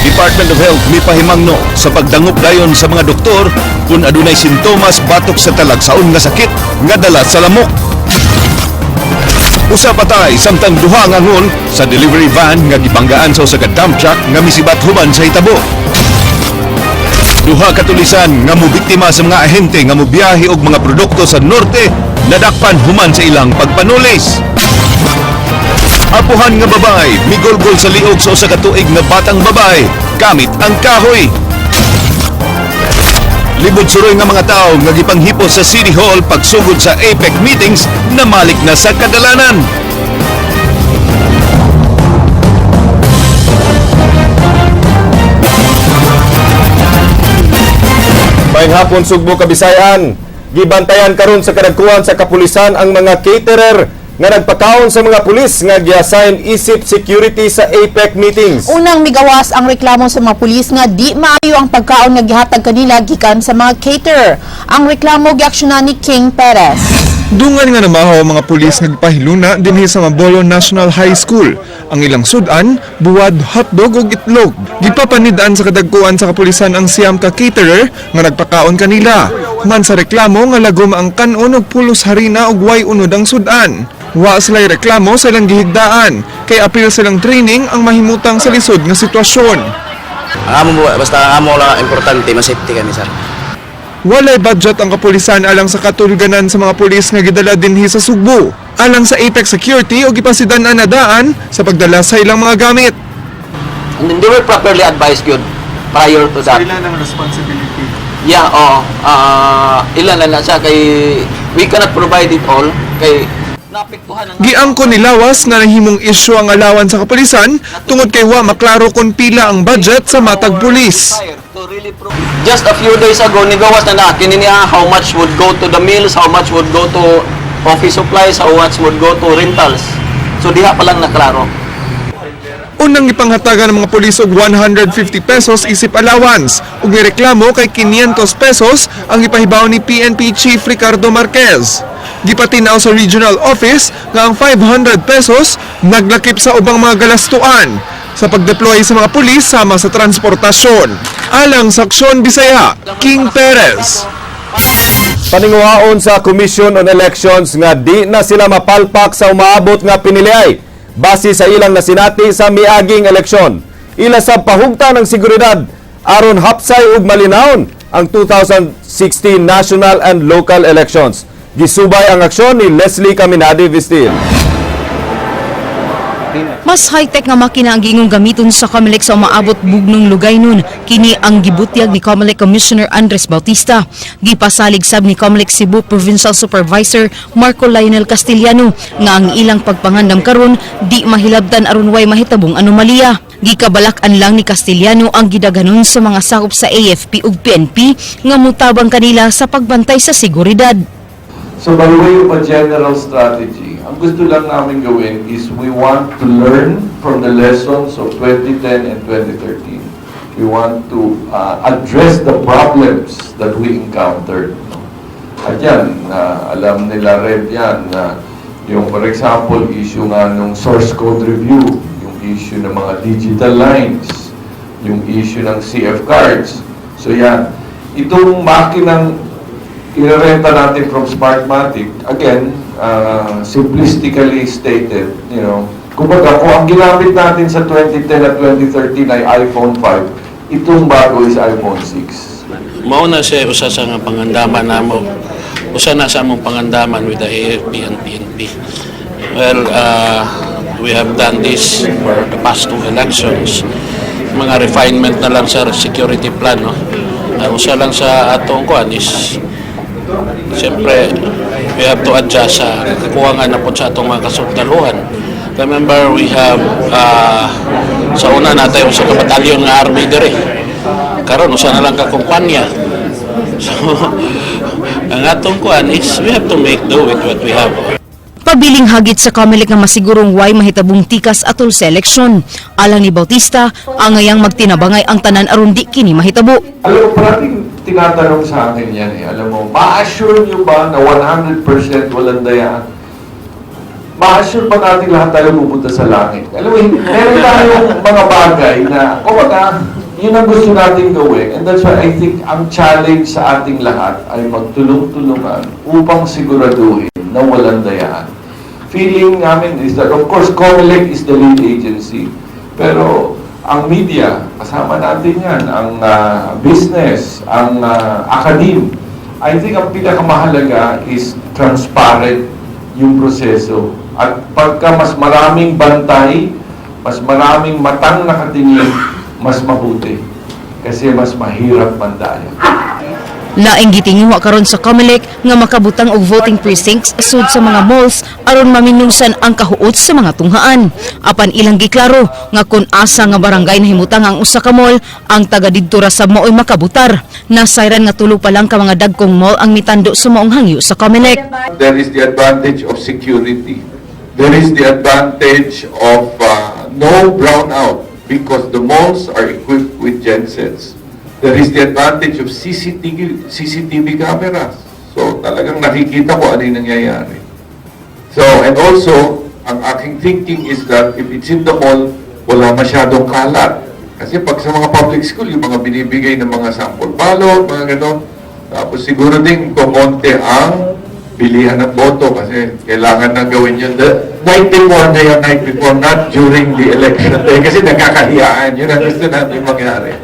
Department of Health mipahimangno sa pagdangop dayon sa mga doktor kung adunay sintomas batok sa talagsaon nga sakit nga dala sa lamok. Usa patay samtang duha ang angol sa delivery van nga gibanggaan sa usa ka dump truck nga misibat human sa hitabo. Duha ka tulisan nga mobiktima sa mga ahente nga mobiyahe og mga produkto sa norte nadakpan human sa ilang pagpanulis. Apuhan nga babae migulgol sa liog sa usa ka tuig nga batang babae gamit ang kahoy. Libod suroy nga mga tao nga gipanghipos sa City Hall pagsugod sa APEC meetings namalik na sa kadalanan. Maayong hapon, Sugbo, Kabisayan. Gibantayan karon sa kadagkuhan sa kapulisan ang mga caterer nga nagpakaon sa mga pulis nga giassign isip security sa APEC meetings. Unang migawas ang reklamo sa mga pulis nga di maayo ang pagkaon nga gihatag kanila gikan sa mga caterer. Ang reklamo giaksyonan ni King Perez. Dungan nga namahaw ang mga pulis nga gipahiluna dinhi sa Mabolo National High School. Ang ilang sudan, buwad, hotdog ug itlog. Gipapanid-an sa kadagkuan sa kapulisan ang 9 ka caterer nga nagpakaon kanila. Man sa reklamo nga lagom ang kanon og pulos harina ug way unod ang sudan. Wa sila'y reklamo sa ilang gihigdaan, kay apil silang training ang mahimutang sa lisod nga sitwasyon. Ang amo, basta ang amo lang importante, masafety kami, sir. Walay budget ang kapulisan alang sa katulganan sa mga pulis nga gidala dinhi sa Sugbo. Alang sa APEC Security o gipasidan-an na daan sa pagdala sa ilang mga gamit. And then they were properly advised yun prior to that. Ilan ang responsibility? Yeah, oh, ilan na na siya kay we cannot provide it all kay naapektuhan ang Giangko ni Lawas na nahimong isyu ang alawan sa kapulisan tungod kay wa maklaro kung pila ang budget sa matag pulis. Just a few days ago, nigawas na na kini niya how much would go to the meals, how much would go to office supplies, how much would go to rentals. So diha pa lang naklaro. Unang gipanghatagan ng mga pulis og 150 pesos isip allowance ug nireklamo kay 500 pesos ang gipahibaw ni PNP Chief Ricardo Marquez. Gipatinaw sa regional office nga ang 500 pesos naglakip sa ubang mga galastuan sa pagdeploy sa mga pulis sama sa transportasyon. Alang sa Aksyon Bisaya, King Perez. Paninguhaon sa Commission on Elections nga di na sila mapalpak sa umaabot nga piniliay base sa ilang nasinati sa miaging eleksyon. Ila sa pahugtan ng seguridad aron hapsay ug malinawon ang 2016 national and local elections. Gisubay ang aksyon ni Leslie Caminade Vistil. Mas high-tech nga makina ang giingong gamiton sa COMELEC sa umaabot bugnong lugay nun. Kini ang gibutyag ni COMELEC Commissioner Andres Bautista. Gipasalig sab ni COMELEC Cebu Provincial Supervisor Marco Lionel Castillano nga ang ilang pagpangandam karon di mahilabtan aron way mahitabong anomalya. Gikabalak-an lang ni Castillano ang gidaghanon sa mga sakop sa AFP ug PNP nga mutabang kanila sa pagbantay sa seguridad. So by way of a general strategy, ang gusto lang namin gawin is we want to learn from the lessons of 2010 and 2013. We want to address the problems that we encountered, no? At yan, na alam nila Red yan, na yung, for example, issue nga nung source code review, yung issue ng mga digital lines, yung issue ng CF cards. So yan, itong makinang irerenta natin from Smartmatic, again, simplistically stated, kumbaga, kung ang ginamit natin sa 2010 at 2013 ay iPhone 5, itong bago is iPhone 6. Mao na siya usa sa nga pangandaman namo. Usa na sa among pangandaman with the AFP and PNP. Well, we have done this for the past two elections. Mga refinement na lang sa security plan, no? Usa lang sa atong kuan is siyempre we have to adjust sa kakuwangan na po sa atong mga kasundaluhan. Remember, we have sa una natay usa ka batalyon nga army diri. Karon usa na lang ka kumpanya. So, ang atong kuan is we have to make do with what we have. Pabiling hagit sa COMELEC nga masigurong way mahitabong tikas atol sa eleksyon. Alang ni Bautista, angayang magtinabangay ang tanan aron di kini mahitabo. Alam mo, parating tinatanong sa akin yan eh. Alam mo, ma-assure nyo ba na 100% walang dayaan? Ma-assure pa natin lahat tayo pupunta sa langit? Alam mo, meron tayong mga bagay na, kumbaga, yun ang gusto natin gawin. And that's why I think ang challenge sa ating lahat ay magtulong-tulungan upang siguraduhin na walang dayaan. Feeling namin is that, of course, COMELEC is the lead agency. Pero ang media, kasama natin yan, ang business, ang academe. I think ang pinakamahalaga is transparent yung proseso. At pagka mas maraming bantay, mas maraming matang nakatingin, mas mabuti. Kasi mas mahirap mandaya. Laing gitinguha karon sa COMELEC nga makabutang og voting precincts sud sa mga malls aron maminusan ang kahuot sa mga tunghaan. Apan ilang giklaro nga kun asa nga barangay nahimutang ang usa ka mall, ang taga didto ra sab mao'y makabutar. Nasayran nga tulo pa lang ka mga dagkong mall ang mitando sa maong hangyo sa COMELEC. There is the advantage of security. There is the advantage of no brownout because the malls are equipped with gensets. There is the advantage of CCTV cameras. So talagang nakikita ko ano yung nangyayari. So, and also, ang aking thinking is that if it's in the mall, wala masyadong kalat. Kasi pag sa mga public school, yung mga binibigay ng mga sample ballot, mga ganon. Tapos siguro din kumonti ang bilihan ng boto kasi kailangan na gawin yun the night before na yun, night before, not during the election day. Kasi nagkakahiyaan. Yun ang gusto natin mangyari.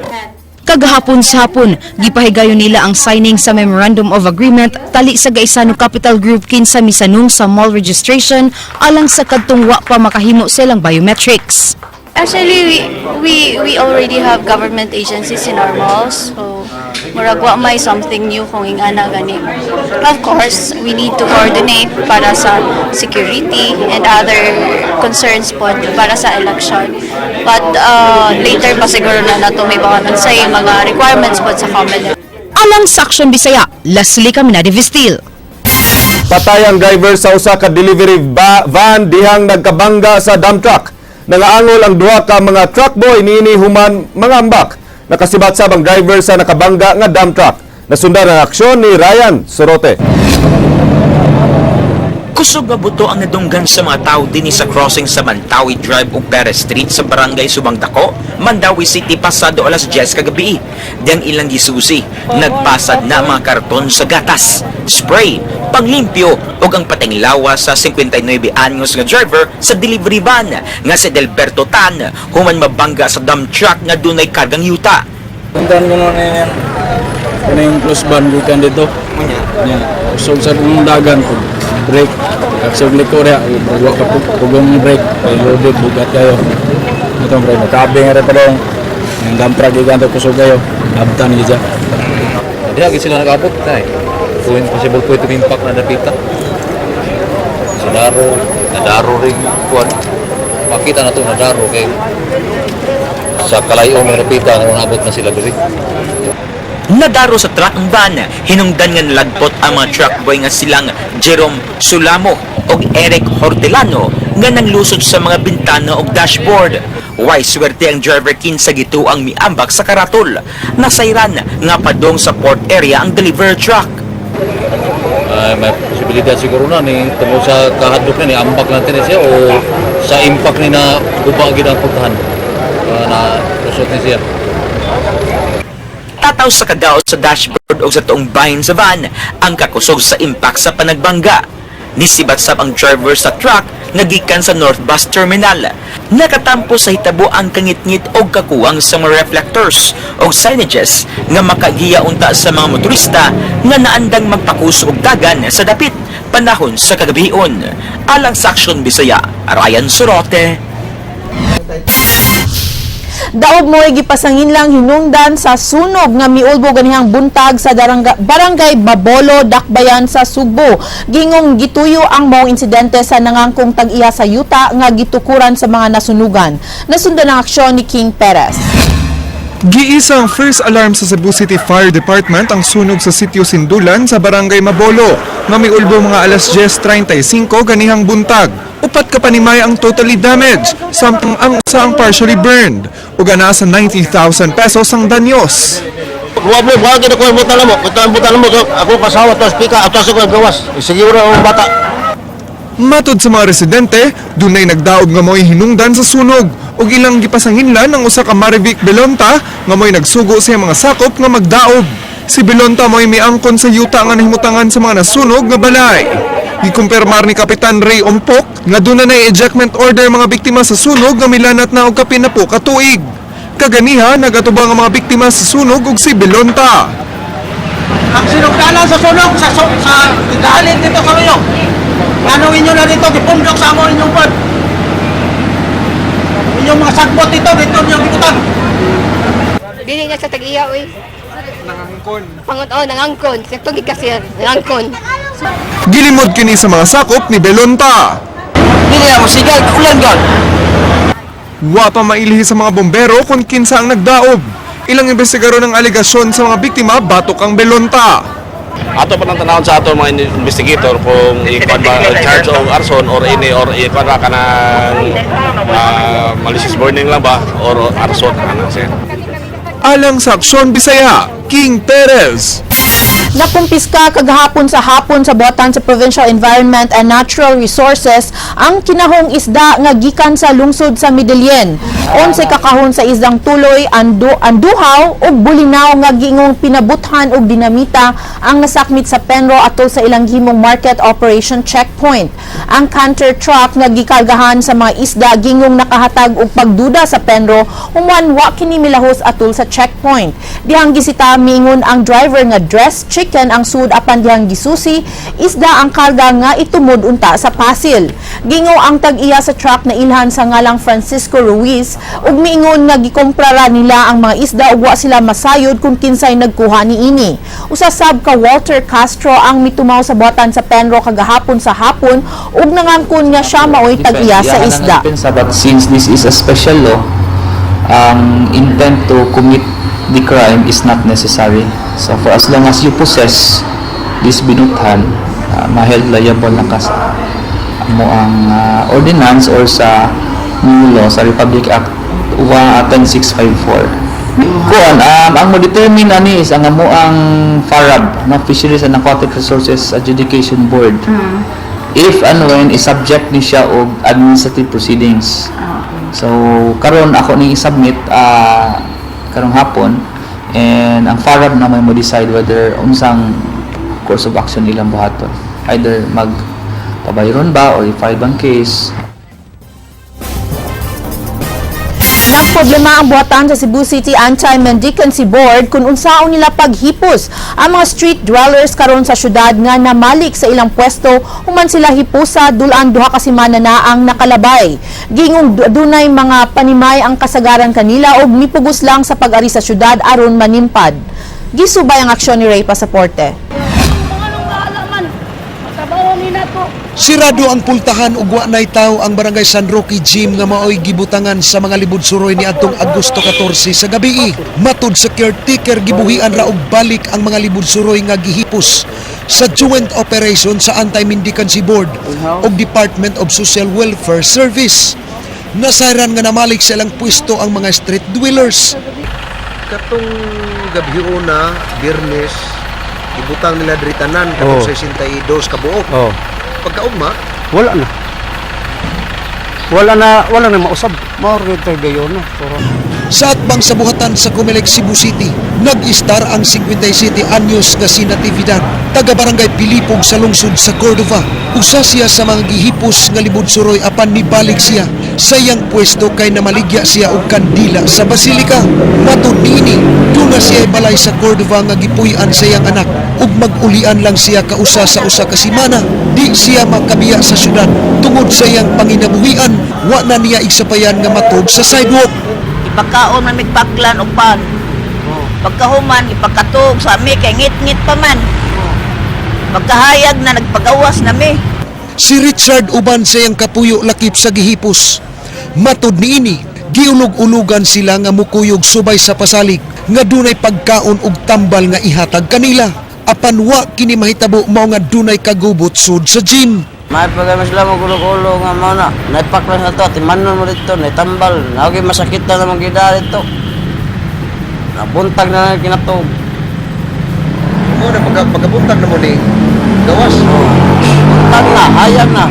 Kagahapon sa hapon, gipahigayon nila ang signing sa Memorandum of Agreement tali sa Gaisano Capital Group kinsa misanong sa mall registration alang sa kadtong wa pa makahimo silang biometrics. Actually, we already have government agencies in our malls. So, murag wa may something new kung ingana gani. Of course, we need to coordinate para sa security and other concerns po para sa election. But later pa siguro na nato may baka say mga requirements po sa COMELEC. Alang sa Aksyon Bisaya, Leslie Caminade Vistil. Patay ang driver sa usa ka delivery van dihang nagkabangga sa dump truck. Nangaangol ang duha ka mga truck boy niini human mangambak. Nakasibat sab ang driver sa nakabangga nga dump truck. Nasundan ang aksyon ni Ryan Sorote. Kusog nga buto ang nadunggan sa mga tao dinhi sa crossing sa Mantawi Drive ug Perez Street sa Barangay Subangdako, Mandaue City pasado alas 10 kagabi. Diyang ilang gisusi, nagpasad na mga karton sa gatas, spray, panglimpyo ug ang pateng lawas sa 59 anyos nga driver sa delivery van nga si Delberto Tan human mabangga sa dump truck nga dunay kargang yuta. Puntahan ko na yan. Ano yung close ban gikan dito. Nya, usog sa kong dagan ko. Brake. Kaksog liko ria, wa ka pugong brake. Kay loaded bugat kayo. Itong brake nakabi nga rin pa dong. Yung dump truck gikan to kusog kayo. Abtan gid siya. Diha gid sila nakaabot tay. Kung possible po ito impact na dapita. Sa daro, nadaro rin kuan. Makita na to nadaro kay sa kalayo ng napita nga naabot na sila diri. Nadaro sa truck ang van, hinungdan nga nalagpot ang mga truck boy nga silang Jerome Sulamo ug Eric Hortelano nga nanglusot sa mga bintana ug dashboard. Way swerte ang driver kinsa gituang miambak sa karatol. Nasayran nga padong sa port area ang delivery truck. Ay, may posibilidad siguro na ni tungod sa kahadlok ni ambak lang ni siya o sa impact ni na guba gid ang puntahan. Na lusot ni siya. Tataw sa kadaot sa dashboard o sa tuong bahin sa van ang kakusog sa impact sa panagbangga. Nisibat sab ang driver sa truck nga gikan sa North Bus Terminal. Nakatampo sa hitabo ang kangitngit og kakuwang sa mga reflectors o signages nga makagiya unta sa mga motorista nga naandang magpakuso og dagan sa dapit panahon sa kagabion. Alang sa Aksyon Bisaya, Ryan Sorote. Daog mo'y gipasangin lang hinungdan sa sunog nga miulbo ganihang buntag sa Barangay Babolo, Dakbayan sa Sugbo. Gingong gituyo ang maong insidente sa nangangkong tag-iya sa yuta nga gitukuran sa mga nasunugan. Nasundan ang aksyon ni King Perez. Giisa ang first alarm sa Cebu City Fire Department ang sunog sa sitio Sindulan sa Barangay Mabolo nga miulbo mga alas 10:35 ganihang buntag. Upat ka panimay ang totally damaged, samtang ang usa ang partially burned ug ana sa 90,000 pesos ang danyos. Wa mo ba gid ko butan mo, kutan butan mo ako kasawa to speaker ato sa ko gawas. Siguro ang bata. Matod sa mga residente, dunay nagdaob nga mo'y hinungdan sa sunog ug ilang gipasanginlan ang usa ka Marivic Belonta nga mo'y nagsugo sa iyang mga sakop nga magdaob. Si Belonta mo'y miangkon sa yuta nga nahimutangan sa mga nasunog nga balay. Gikumpirmar ni Kapitan Ray Ompok nga duna na ejectment order mga biktima sa sunog nga milanat na og kapin na po ka tuig. Kaganiha nagatubang ang mga biktima sa sunog ug si Belonta. Ang sinugdanan sa sunog sa galing dito sa inyo. Ngano inyo na dito gipundok sa amo inyong pod. Inyong mga sagbot dito dito inyong gibutang. Dili na sa tag-iya oy. Nangangkon. Pangot oh, nangangkon. Sa tugig kasi nangangkon. Gilimod kini sa mga sakop ni Belonta. Dili na mo sigal, ulan gol. Wa pa mailhi sa mga bombero kung kinsa ang nagdaob. Ilang investigaron ang alegasyon sa mga biktima batok ang Belonta. Ato pa nang tanawon sa ato mga investigator kung ikuan ba charge of arson or ini or ikuan ra kanang malicious burning lang ba or arson ano sir. Alang sa Aksyon Bisaya, King Perez. Nakumpiska kagahapon sa hapon sa buhatan sa Provincial Environment and Natural Resources ang kinahong isda nga gikan sa lungsod sa Medellin. 11 ka kahon sa isdang tuloy, anduhaw ug bulinaw nga giingong pinabuthan og dinamita ang nasakmit sa Penro atol sa ilang himong market operation checkpoint. Ang canter truck nga gikargahan sa mga isda gingong nakahatag og pagduda sa Penro human wa kini milahos atol sa checkpoint. Dihang gisita miingon ang driver nga dressed chicken ang sud apan dihang gisusi isda ang karga nga itumod unta sa Pasil. Gingo ang tag-iya sa truck na ilhan sa ngalang Francisco Ruiz ug miingon nga gikompra ra nila ang mga isda ug wa sila masayod kung kinsay nagkuha niini. Usa sab ka Walter Castro ang mitumaw sa buhatan sa Penro kagahapon sa hapon ug nangangkon nga siya maoy tag-iya sa isda. But since this is a special law, ang intent to commit the crime is not necessary. So for as long as you possess this binuthan, maheld liable na ka sa mo ang ordinance or sa new law sa Republic Act 10654. Kuan, ang mo determine ani is ang amo ang FARAB, no, Fisheries and Aquatic Resources Adjudication Board. If and when is subject ni siya og administrative proceedings. So karon ako ni i-submit karong hapon and ang FARAB na may mo decide whether unsang course of action ilang buhaton. Either mag pabayron ba or i-file bang case. Nagproblema ang buhatan sa Cebu City Anti-Mendicancy Board kung unsaon nila paghipos ang mga street dwellers karon sa syudad nga namalik sa ilang pwesto human sila hipusa dulaan 2 ka semana na ang nakalabay. Gingong dunay mga panimay ang kasagaran kanila og mipugos lang sa pag-ari sa syudad aron manimpad. Gisubay ang aksyon ni Ray Pasaporte. Sirado ang pultahan ug wa nay tawo ang Barangay San Roque Gym nga maoy gibutangan sa mga libud suroy niadtong Agosto 14 sa gabii. Matud sa caretaker, gibuhian ra og balik ang mga libud suroy nga gihipos sa joint operation sa Anti-Mendicancy Board ug Department of Social Welfare Service. Nasayran nga namalik sa ilang pwesto ang mga street dwellers. Katong gabi una, Biyernes, ibutang nila diri tanan katong 62 ka buok. Pagkaugma, Wala na. Wala na, wala na mausab. Mao ra gyud gayon na. Sa atbang sa buhatan sa Comelec Cebu City, nag-istar ang 57 anyos nga si Natividad, taga Barangay Pilipog sa lungsod sa Cordova. Usa siya sa mga gihipos nga libud suroy apan nibalik siya sa iyang pwesto kay namaligya siya og kandila sa basilika. Matud niini, duna siya balay sa Cordova nga gipuy-an sa iyang anak ug mag-ulian lang siya kausa sa usa ka semana. Di siya makabiya sa syudad tungod sa iyang panginabuhian, wa na niya igsapayan nga matog sa sidewalk. Ipakaon man migpaklan og pan. Pagkahuman ipakatug sa ami kay ngit-ngit pa man. Pagkahayag na nagpagawas na mi. Si Richard uban sa iyang kapuyo lakip sa gihipos. Matod niini, giulog-ulugan sila nga mukuyog subay sa pasalig nga dunay pagkaon ug tambal nga ihatag kanila. Apan wa kini mahitabo mao nga dunay kagubot sud sa gym. May pagay sila magulog-ulog nga mao na. Naipaklan na to, timanon mo dito, naitambal. Naugay masakit na naman gida dito. Nabuntag na lang kinatog. Mo na pagkabuntag na mo ni gawas. Buntag na, hayag na.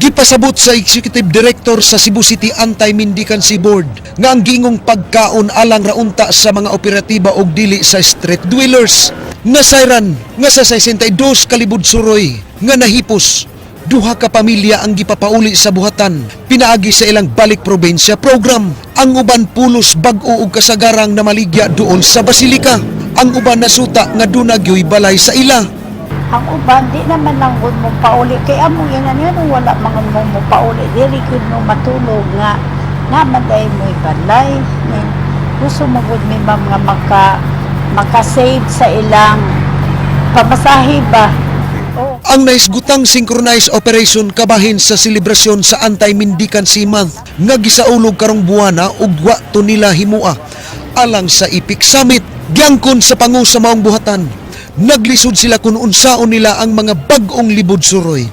Gipasabot sa Executive Director sa Cebu City Anti-Mendicancy Board nga ang gingong pagkaon alang raunta sa mga operatiba og dili sa street dwellers. Nasayran nga sa 62 kalibud suroy nga nahipos, duha ka pamilya ang gipapauli sa buhatan pinaagi sa ilang Balik Probinsya program. Ang uban pulos bag-o og kasagarang namaligya duol sa basilika. Ang uban nasuta nga duna gyoy balay sa ila. Ang uban di naman lang gud mo pauli kay among ina niya no, wala man mo mo pauli, diri gud mo matulog nga naman dai mo balay. Gusto mo gud mi, ma'am, nga maka save sa ilang pamasahe ba. Ang naisgutang synchronized operation kabahin sa selebrasyon sa Anti-Mendicancy Month nga gisaulog karong buwana ug wa to nila himua alang sa Epic Summit. Giangkon sa pangu sa maong buhatan. Naglisod sila kung unsaon nila ang mga bag-ong libod suroy.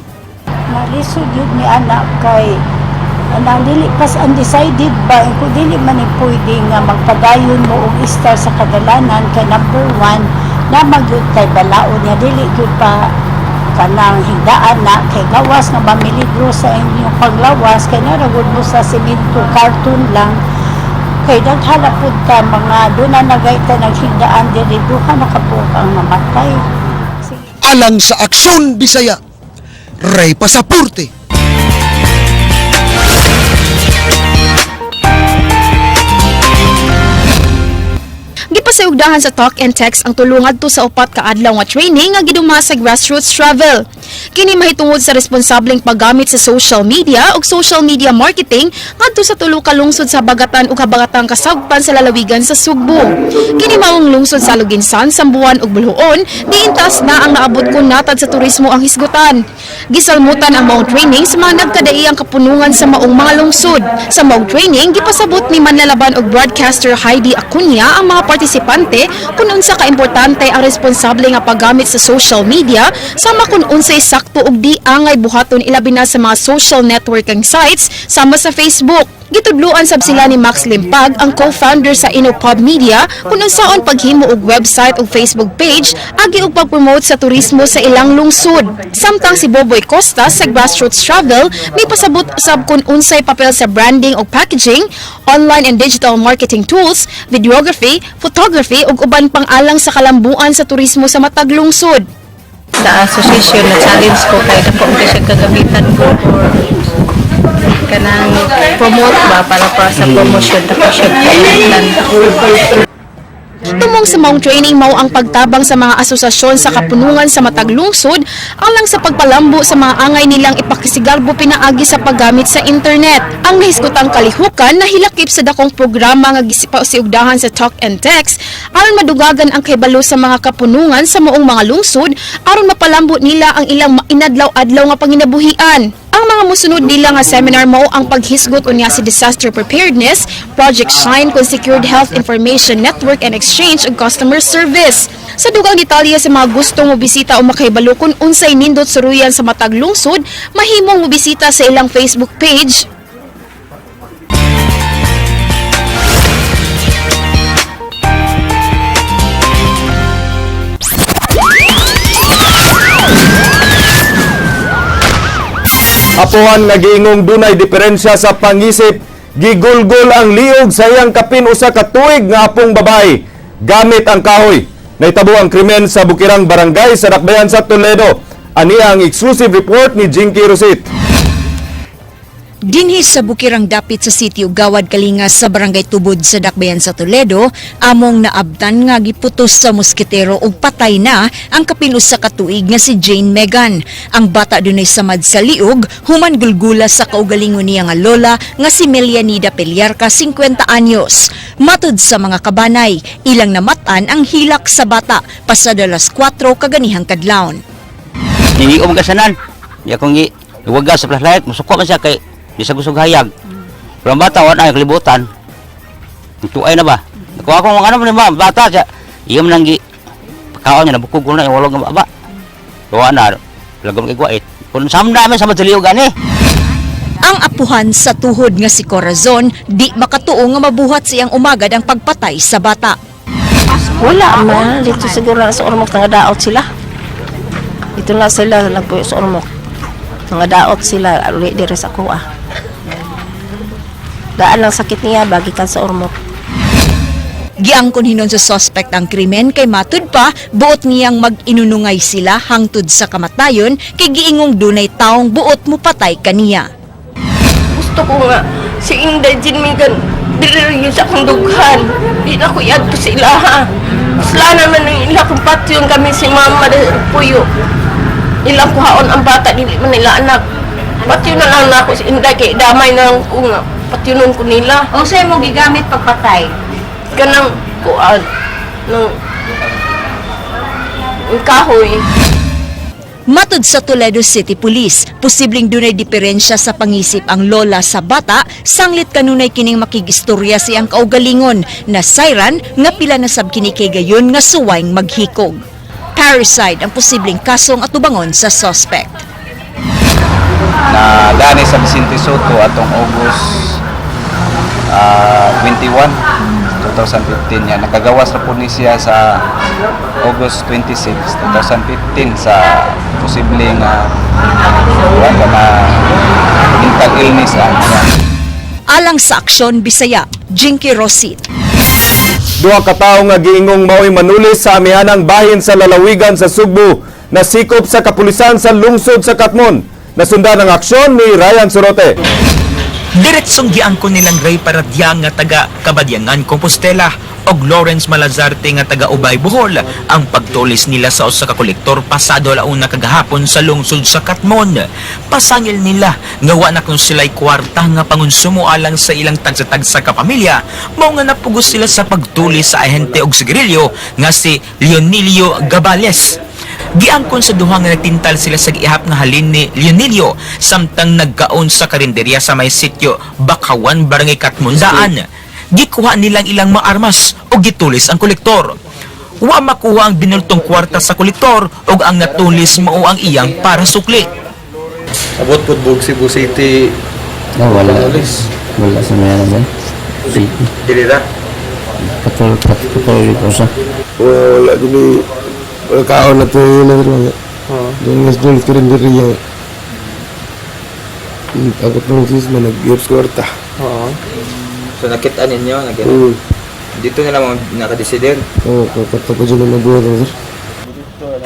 Nalisod yun ni anak kay anang dili pas undecided ba, kung dili man ni pwede nga magpadayon mo og istar sa kadalanan kay number one na magyud kay balaod niya, dili gyud pa kanang higdaan na kay gawas nga mamiligro sa inyong paglawas kay naragod mo sa simento, karton lang, kay daghan na pud ta mga doon na nagayta naghigdaan diri, duha na kabuok ang namatay. Alang sa Aksyon Bisaya, Ray Pasaporte. Gipasiugdahan sa Talk and Text ang tulo ngadto sa 4 ka adlaw nga training nga giduma sa Grassroots Travel. Kini mahitungod sa responsableng paggamit sa social media ug social media marketing ngadto sa tulo ka lungsod sa Bagatan ug Habagatang Kasagpan sa lalawigan sa Sugbo. Kini maong lungsod sa Aloguinsan, Samboan ug Boljoon, diin taas na ang naabot kon natad sa turismo ang hisgutan. Gisalmutan ang maong training sa mga nagkadaiyang kapunungan sa maong mga lungsod. Sa maong training, gipasabot ni manlalaban og broadcaster Heidi Acuña ang mga partisipante kung unsa kaimportante ang responsable nga paggamit sa social media, sama kung unsay sakto ug di angay buhaton, ilabi na sa mga social networking sites sama sa Facebook. Gitudluan sab sila ni Max Limpag, ang co-founder sa Innopub Media, kung unsaon paghimo og website ug Facebook page agi og pag-promote sa turismo sa ilang lungsod. Samtang si Boboy Costa sa Grassroots Travel may pasabot sab kung unsay papel sa branding ug packaging, online and digital marketing tools, videography, photography ug uban pang alang sa kalambuan sa turismo sa matag lungsod. Sa association na challenge ko kay dako ko siya kagamitan ko or kanang promote ba para sa promotion, dako siya kagamitan. Tumong sa maong training mao ang pagtabang sa mga asosasyon sa kapunungan sa matag lungsod alang sa pagpalambo sa mga angay nilang ipakisigarbo pinaagi sa paggamit sa internet. Ang nahisgutang kalihukan nahilakip sa dakong programa nga gipasiugdahan sa Talk and Text aron madugagan ang kahibalo sa mga kapunungan sa maong mga lungsod aron mapalambo nila ang ilang inadlaw-adlaw nga panginabuhian. Ang mga musunod nila nga seminar mao ang paghisgot unya si disaster preparedness, Project Shine kung secured health information network and exchange ug customer service. Sa dugang detalye sa mga gustong mobisita o makahibalo kung unsay nindot suruyan sa matag lungsod, mahimong mobisita sa ilang Facebook page. Apuhan nga giingong dunay diferensya sa pangisip, gigulgol ang liog sa iyang kapin 1 ka tuig nga apong babae gamit ang kahoy. Nahitabo ang krimen sa Bukirang Barangay sa Dakbayan sa Toledo. Ani ang exclusive report ni Jinky Rosit. Dinhi sa bukirang dapit sa sitio Gawad Kalinga sa Barangay Tubod sa Dakbayan sa Toledo, among naabtan nga giputos sa moskitero ug patay na ang kapin 1 ka tuig nga si Jane Megan. Ang bata dunay samad sa liog, human gulgula sa kaugalingon niya nga lola nga si Melianida Peliarca, 50 anyos. Matud sa mga kabanay, ilang namatan ang hilak sa bata pasado alas 4 kaganihang kadlawon. Hindi ko magasanan. Di akong gi iwaga sa flashlight, musuko man siya kay di sa gusog hayag. Pero ang bata wala na kalibutan. Tuay na ba? Kung ako mga ano man ba, bata siya. Iya man lang gi pagkaon niya nabukog ko na walong nga baba. Wa na lagom kay guait. Kung samna man sa madaliw gani. Ang apuhan sa tuhod nga si Corazon di makatuo nga mabuhat sa iyang umagad ang pagpatay sa bata. Wala man. Dito siguro na sa Ormoc, daot sila. Dito na sila nagpuyo sa Ormoc. Mga daot sila uli diri sa kuha. Daan lang sakit niya bagi kan sa Ormoc. Giangkon hinon sa suspect ang krimen kay matud pa buot niyang mag-inunungay sila hangtod sa kamatayon kay giingong dunay taong buot mupatay kaniya. Gusto ko nga si Inday Jean Megan dili yun sa akong dughan. Di na ko iadto sa ilaha. Sila naman ang ila kung patyon kami si mama dahil puyo. Ilang kuhaon ang bata, dili man nila anak. Patyon na lang na ako si Inday kay damay na lang ko nga. Patyonon ko nila. O sa'yo mo gigamit pagpatay? Kanang kuan ng ng kahoy. Matud sa Toledo City Police, posibleng dunay diferensya sa pangisip ang lola sa bata, sanglit kanunay kining makigistorya siyang kaugalingon na sayran nga pila na sab kini kay gayon nga suwayng maghikog. Parricide ang posibleng kasong atubangon sa suspect. Na dani sa Vicente Soto atong August 21, 2015 yan. Nakagawas na po ni siya sa August 26, 2015 sa posibleng na mental illness ang niya. Alang sa Aksyon Bisaya, Jinky Rosit. Duha ka tawo nga giingong mao'y manulis sa amihanang bahin sa lalawigan sa Sugbo nasikop sa kapulisan sa lungsod sa Katmon. Nasundan ang aksyon ni Ryan Sorote. Diretsong giangkon nilang Ray Paradya nga taga Kabadyangan, Compostela og Lawrence Malazarte nga taga Ubay, Bohol ang pagtulis nila sa usa ka kolektor pasado alauna kagahapon sa lungsod sa Katmon. Pasangil nila nga wa na kun sila'y kwarta nga pangonsumo alang sa ilang tagsa-tagsa ka pamilya, mao nga napugos sila sa pagtulis sa ahente og sigarilyo nga si Leonilio Gabales. Giangkon sa duha nga nagtintal sila sa giihap nga halin ni Leonilio samtang nagkaon sa karinderya sa may sityo Bakawan, Barangay Katmundaan. Gikuha nilang ilang mga armas o gitulis ang kolektor. Wa makuha ang binultong kwarta sa kolektor ug ang natulis mao ang iyang para sukli. Abot po bug Cebu City. No, wala. Panulis. Wala sa mga naman. City. Dili ra. Patol, patol, patol ko sa. Wala gini wala kaon na to yun na rin. Doon mas doon ko rin diri niya. Ako po sis man nag-gives kwarta. Oo. So nakita ninyo, nakita. Dito nila mga nakadesider. Oo, kwarta ko dyan na nabuhat sir.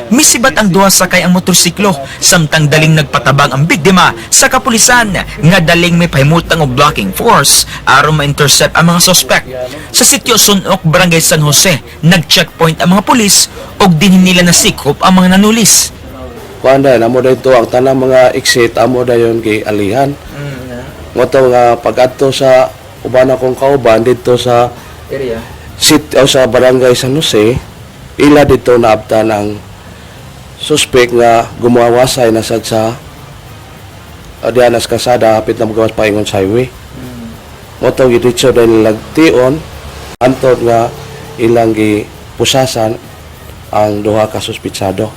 Misibat ang duha sakay ang motorsiklo samtang daling nagpatabang ang biktima sa kapulisan nga daling may pahimutang og blocking force aron ma-intercept ang mga suspect. Sa sitio Sunok, Barangay San Jose, nag-checkpoint ang mga pulis ug dinhi nila nasikop ang mga nanulis. Kuan dayon amo dayon to ang tanang mga exit amo dayon gi alihan. Ngadto nga pag-adto sa uban akong kauban didto sa Area. city o sa Barangay San Jose, ila dito naabtan ang suspect nga gumawasay na sad sa Dianas Kasada hapit na magawas paingon sa highway. Mo to giditso dahil lagtion antod nga ilang gipusasan ang duha ka suspitsado.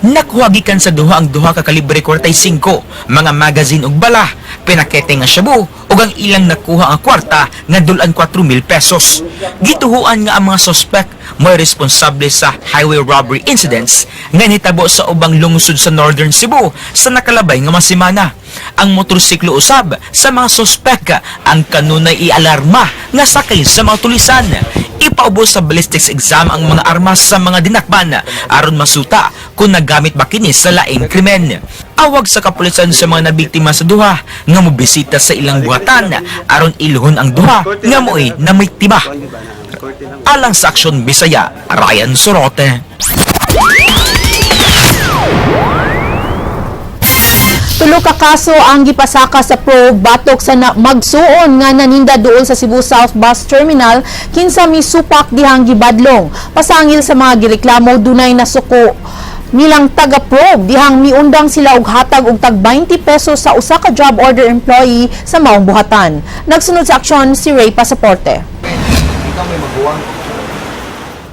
Nakuha gikan sa duha ang duha ka kalibre 45, mga magazine ug bala, pinakete nga shabu ug ang ilang nakuha ang kwarta nga dulan 4,000 pesos. Gituhuan nga ang mga suspect mo'y responsable sa highway robbery incidents nga nitabo sa ubang lungsod sa Northern Cebu sa nakalabay nga mga semana. Ang motorsiklo usab sa mga suspect ang kanunay ialarma nga sakay sa mga tulisan. Ipaubos sa ballistics exam ang mga armas sa mga dinakban aron masuta kung nagamit ba kini sa laing krimen. Awag sa kapulisan sa mga nabiktima sa duha nga mobisita sa ilang buhatan aron iluhon ang duha nga mo'y namiktima. Alang sa Aksyon Bisaya, Ryan Sorote. Tulo ka kaso ang gipasaka sa probe batok sa na magsuon nga naninda duol sa Cebu South Bus Terminal kinsa misupak dihang gibadlong. Pasangil sa mga gireklamo dunay nasuko nilang taga-probe dihang miundang sila og hatag og tag 20 pesos sa usa ka job order employee sa maong buhatan. Nagsunod sa aksyon si Ray Pasaporte.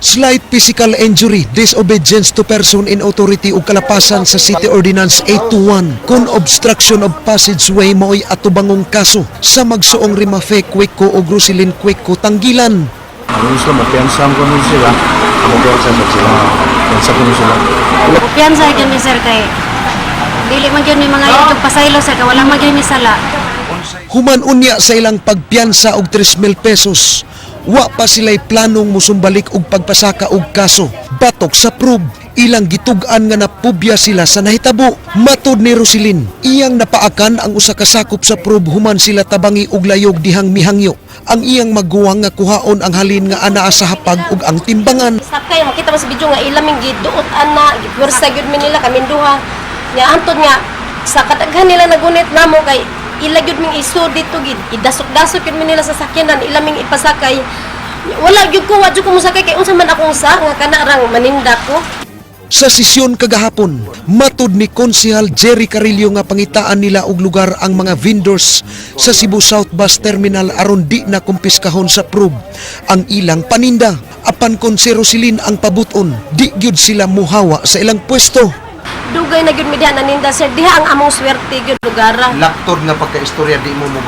Slight physical injury, disobedience to person in authority ug kalapasan sa City Ordinance 821 kun obstruction of passageway mao'y atubangong kaso sa magsuong Rimafe Cueco ug Roselyn Cueco Tanggilan. Ano sila, mapiansa ko nun sila. Mapiansa ko sila. Mapiansa ko nun sila. Piyansa gyud ni sir kay Dili man gyud mi mga yung pasaylo, sir, kay wala man gyud mi sala. Human unya sa ilang pagpiyansa og 3,000 pesos, wa pa sila'y planong musumbalik og pagpasaka og kaso batok sa probe. Ilang gitug-an nga napubya sila sa nahitabo. Matod ni Roselyn, iyang napaakan ang usa ka sakop sa probe human sila tabangi og layog dihang mihangyo. Ang iyang maguwang nga kuhaon ang halin nga anaa sa hapag ug ang timbangan. Stop kayo, makita mo sa video nga ilaming giduot ana, gipwersa gyud mi nila kaming duha. Nya antod nga sa kadaghan nila nagunit namo kay ila gyud ming iso dito gid. Idasok-dasok gyud mi nila sa sakyanan, ila ming ipasakay. Wala gyud ko, wa gyud ko mosakay kay unsa man akong sa nga kana rang maninda ko. Sa sesyon kagahapon, matud ni Konsehal Jerry Carillo nga pangitaan nila og lugar ang mga vendors sa Cebu South Bus Terminal aron di na kumpiskahon sa probe ang ilang paninda. Apan kon si Roselyn ang pabuton, di gyud sila muhawa sa ilang pwesto. Dugay na gyud mi diha naninda, sir. Diha ang among swerte gyud lugara. Laktod nga pagkaistorya di mo mo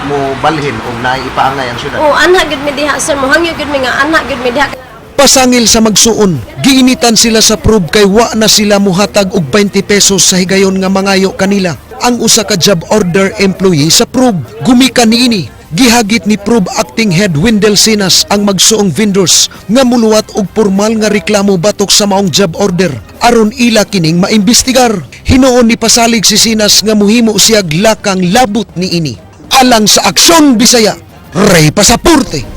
mo balhin og naay ipaangay ang syudad. Oh, anha gyud mi diha, sir. Mohangyo gyud mi nga anha gyud mi diha. Pasangil sa magsuon, giinitan sila sa probe kay wa na sila muhatag og 20 pesos sa higayon nga mangayo kanila. Ang usa ka job order employee sa probe, gumikan niini. Gihagit ni Probe Acting Head Wendell Sinas ang magsuong vendors nga muluwat og formal nga reklamo batok sa maong job order aron ila kining maimbestigar. Hinuon ni pasalig si Sinas nga muhimo siyag lakang labot niini. Alang sa Aksyon Bisaya, Ray Pasaporte.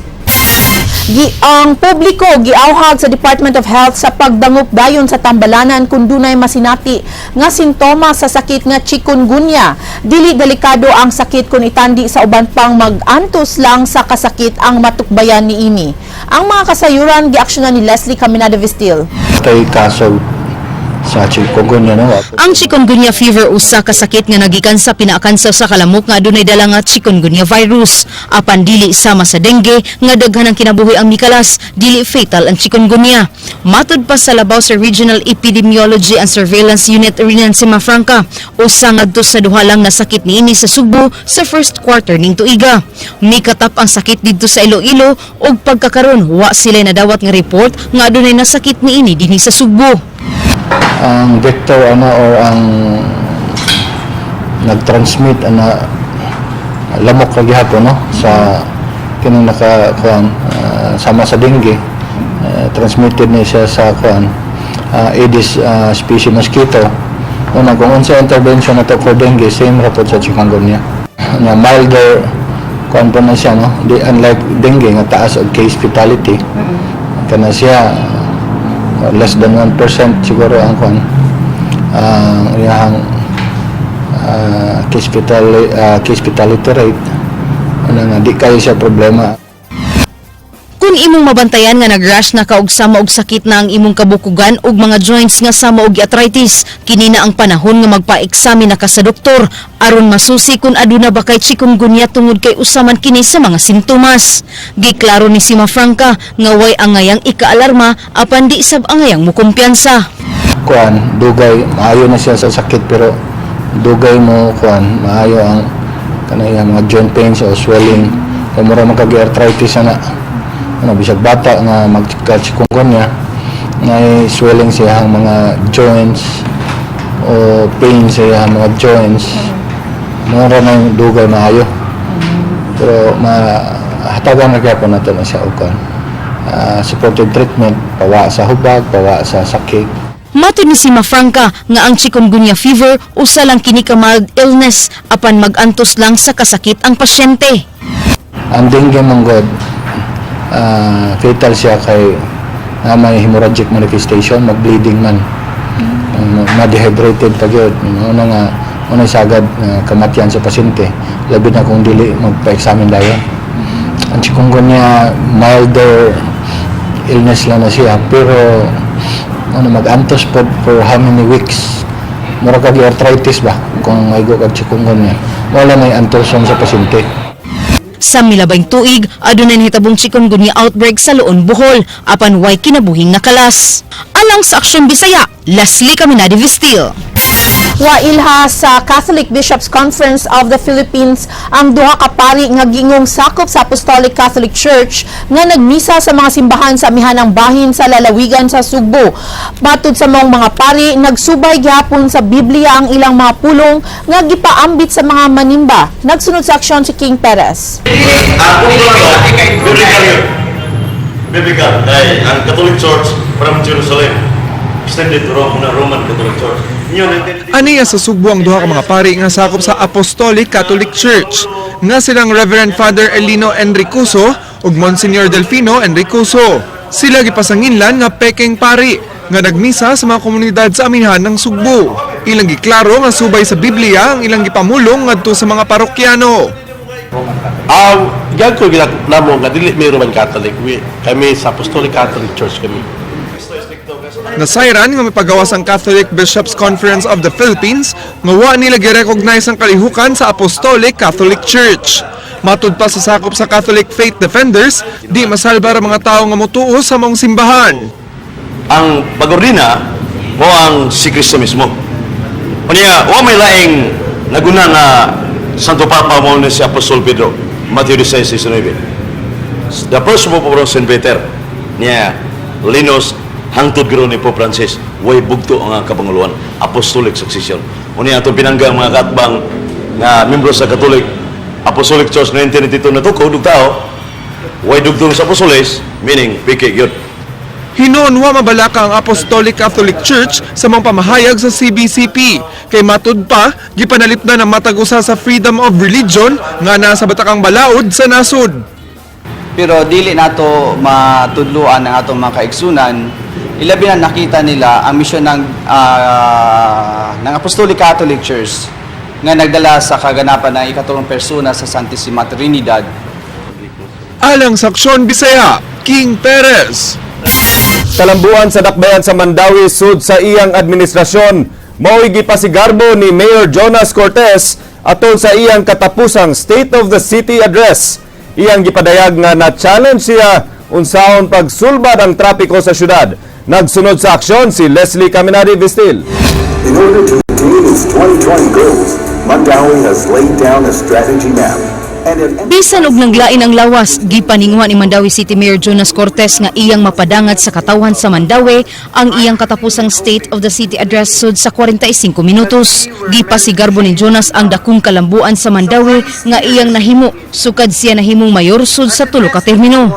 Ang publiko giawhag sa Department of Health sa pagdangop dayon sa tambalanan kung dunay masinati nga sintomas sa sakit nga chikungunya. Dili delikado ang sakit kung itandi sa uban pang mag-antos lang sa kasakit ang matukbayan niini. Ang mga kasayuran giaksyonan ni Leslie Caminada Vestil. Kay kaso sa chikungunya, no? Ang chikungunya fever usa ka sakit nga nagikan sa pinaakan sa usa ka lamok nga adunay dala nga chikungunya virus. Apan dili sama sa dengue nga daghan ang kinabuhi ang mikalas, dili fatal ang chikungunya. Matud pa sa labaw sa Regional Epidemiology and Surveillance Unit Renan Cimafranca, usa ngadto sa duha lang nasakit niini sa Sugbo sa first quarter ning tuiga. Mikatap ang sakit didto sa Iloilo ug pagkakaron wa sila nadawat nga report nga adunay nasakit niini dinhi sa Sugbo. Ang vector ana or ang nag-transmit ana lamok ra gihapon, no, sa kining naka kuan, sama sa dengue, transmitted ni siya sa kuan, Aedes species mosquito. Una kung unsa intervention nato for dengue, same ra pod sa chikungunya na milder kuan po na siya, no, di unlike dengue nga taas og case fatality. Kana siya less than 1% siguro ang kuan, ang iyang case fatality rate. Ano nga di kayo siya problema. Kung imong mabantayan nga nag-rash na ka og sama og sakit na ang imong kabukugan ug mga joints nga sama og arthritis, kini na ang panahon nga magpa-examine na ka sa doktor aron masusi kung aduna ba kay chikungunya tungod kay usa man kini sa mga sintomas. Giklaro ni Cimafranca nga way angayang ikaalarma apan di sab angayang mukumpiyansa. Kuan, dugay maayo na siya sa sakit pero dugay mo kuan maayo ang kanang iyang mga joint pains o swelling kay mura man kag arthritis ana. Ano, bisag bata nga magka-chikungunya nga swelling sa iyang mga joints o pain sa iyang mga joints, mura na yung dugay maayo, pero mahatagan na gyapon nato na siya og kuan, supportive treatment, pawa sa hubag, pawa sa sakit. Matod ni Cimafranca nga ang chikungunya fever usa lang kini ka mild illness apan mag-antos lang sa kasakit ang pasyente. Ang dengue man god, fatal siya kay na may hemorrhagic manifestation, mag-bleeding man. Ma-dehydrated pa gyud. Una nga una sagad nga kamatian sa pasyente, labi na kung dili magpa-examine dayon. Ang chikungunya milder illness lang na siya pero ano, mag-antos pod for how many weeks. Mura kag arthritis ba kung maigo kag chikungunya. Wala may antoson sa pasyente. Sa milabayng tuig, adunay nahitabong chikungunya outbreak sa Loon, Bohol, apan way kinabuhing nakalas. Alang sa Aksyon Bisaya, Leslie Caminade Vestil. Wailha sa Catholic Bishops Conference of the Philippines ang duha ka pari nga gingong sakop sa Apostolic Catholic Church nga nagmisa sa mga simbahan sa amihanang bahin sa lalawigan sa Sugbo. Matud sa maong mga pari, nagsubay gihapon sa Biblia ang ilang mga pulong nga gipaambit sa mga manimba. Nagsunod sa aksyon si King Perez. Biblical yun. Biblical. Dahil ang Catholic Church from Jerusalem extended to Rome, na Roman Catholic Church. Yun. Aniya sa Sugbo ang duha ka mga pari nga sakop sa Apostolic Catholic Church nga silang Reverend Father Elino Enricoso ug Monsignor Delfino Enricoso. Sila gipasanginlan nga pekeng pari nga nagmisa sa mga komunidad sa amihan ng Sugbo. Ilang giklaro nga subay sa Biblia ang ilang gipamulong ngadto sa mga parokyano. Ang ko namo nga dili may Roman Catholic. Kami sa Apostolic Catholic Church kami. Nasayran nga mipagawas ang Catholic Bishops Conference of the Philippines nga wa nila gi-recognize ang kalihukan sa Apostolic Catholic Church. Matud pa sa sakop sa Catholic Faith Defenders, di masalbar ang mga tao nga motuo sa maong simbahan. Ang pag-ordina mo ang si Kristo mismo. Unya, wa may laing naguna nga Santo Papa mo ni si Apostol Pedro, Matthew 16:19. The first mo po Saint Peter, niya Linus hangtod guro ni Pope Francis, way bugto ang kapanguluan, apostolic succession. Unya, atong pinangga ang mga katbang nga membro sa Catholic Apostolic Church 1992 na tukod ug tao, way dugtong sa apostoles, meaning peke gyud. Hinuon wa mabalaka ang Apostolic Catholic Church sa mga pamahayag sa CBCP. Kay matud pa, gipanalipdan ang matag usa sa freedom of religion nga nasa batakang balaod sa nasod. Pero dili nato matudluan ang atong mga kaigsunan, ilabi na nakita nila ang misyon ng Apostolic Catholic Church nga nagdala sa kaganapan ng ikatulong persona sa Santissima Trinidad. Alang sa Aksyon Bisaya, King Perez. Kalambuan sa dakbayan sa Mandaue sud sa iyang administrasyon, mao'y gipasigarbo ni Mayor Jonas Cortez atol sa iyang katapusang State of the City Address. Iyang gipadayag nga na-challenge siya unsaon pagsulbad ang trapiko sa syudad. Nagsunod sa aksyon si Leslie Caminari Vistil. In order to attain its 2020 goals, Mandaue has laid down a strategy map and have Bisan og nanglain ang lawas, gipaninguha ni Mandaue City Mayor Jonas Cortez nga iyang mapadangat sa katawhan sa Mandaue ang iyang katapusang State of the City Address sud sa 45 minutos. Gipasigarbo ni Jonas ang dakong kalambuan sa Mandaue nga iyang nahimo sukad siya nahimong mayor sud sa tulo ka termino.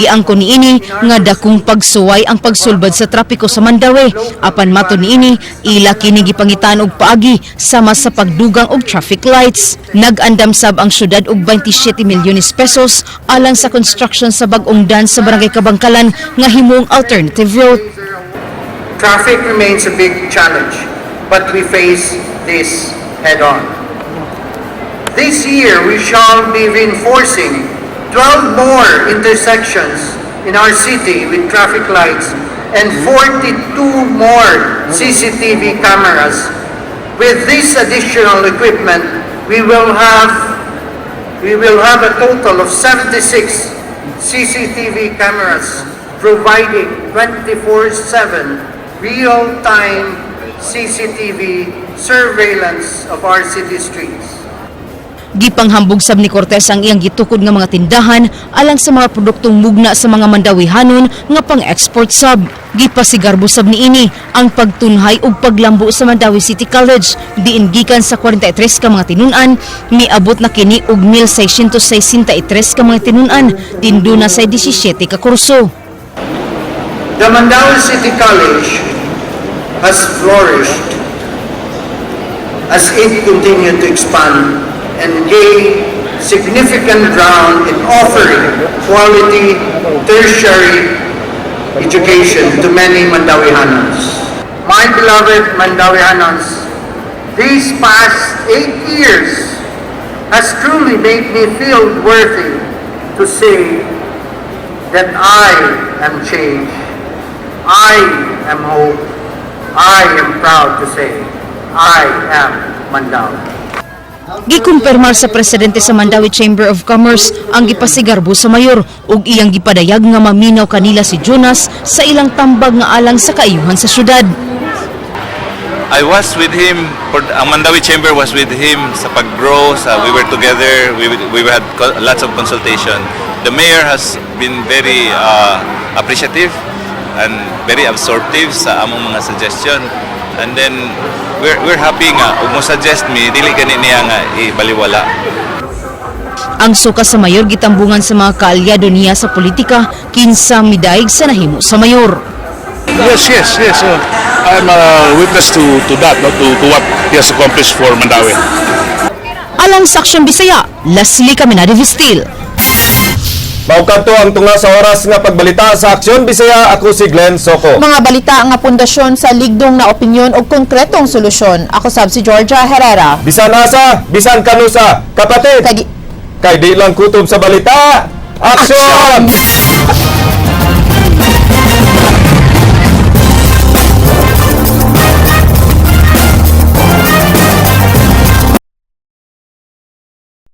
Giangkon niini nga dakong pagsuway ang pagsulbad sa trapiko sa Mandaue, apan matod niini, ila kini gipangitaan og paagi sama sa pagdugang og traffic lights. Nag-andam sab ang syudad og 27 milyones pesos alang sa construction sa bag-ong dan sa Barangay Kabangkalan nga himong alternative route. Traffic remains a big challenge, but we face this head on. This year, we shall be reinforcing 12 more intersections in our city with traffic lights and 42 more CCTV cameras. With this additional equipment, we will have a total of 76 CCTV cameras providing 24/7 real-time CCTV surveillance of our city streets. Gipanghambog sab ni Cortez ang iyang gitukod nga mga tindahan alang sa mga produktong mugna sa mga Mandawihanon nga pang-export sab. Gipasigarbo sab niini ang pagtunhay ug paglambo sa Mandaue City College, diin gikan sa 43 ka mga tinun-an miabot na kini og 1663 ka mga tinun-an, din duna sa 17 ka kurso. The Mandaue City College has flourished as it continued to expand and gain significant ground in offering quality tertiary education to many Mandauehanons. My beloved Mandauehanons, these past 8 years has truly made me feel worthy to say that I am change. I am hope. I am proud to say I am Mandaue. Gikumpirmar sa presidente sa Mandaue Chamber of Commerce ang gipasigarbo sa mayor ug iyang gipadayag nga maminaw kanila si Jonas sa ilang tambag nga alang sa kaayuhan sa syudad. I was with him, ang Mandaue Chamber was with him sa pag-grow, sa we were together, we had lots of consultation. The mayor has been very appreciative and very absorptive sa among mga suggestion. And then, we're happy nga, ug mo suggest mi, dili gani niya nga ibaliwala. Ang suka sa mayor gitambungan sa mga kaalyado niya sa politika kinsa midaig sa nahimo sa mayor. Yes. I'm a witness to that, no? To what he has accomplished for Mandaue. Alang sa Aksyon Bisaya, Leslie Caminade Vistil. Mao kadto ang tunga sa oras nga pagbalita sa Aksyon Bisaya. Ako si Glenn Soco. Mga balita nga pundasyon sa ligdong na opinyon o konkretong solusyon. Ako sab si Georgia Herrera. Bisan asa, bisan kanusa, kapatid. Kay di lang kutob sa balita. Aksyon!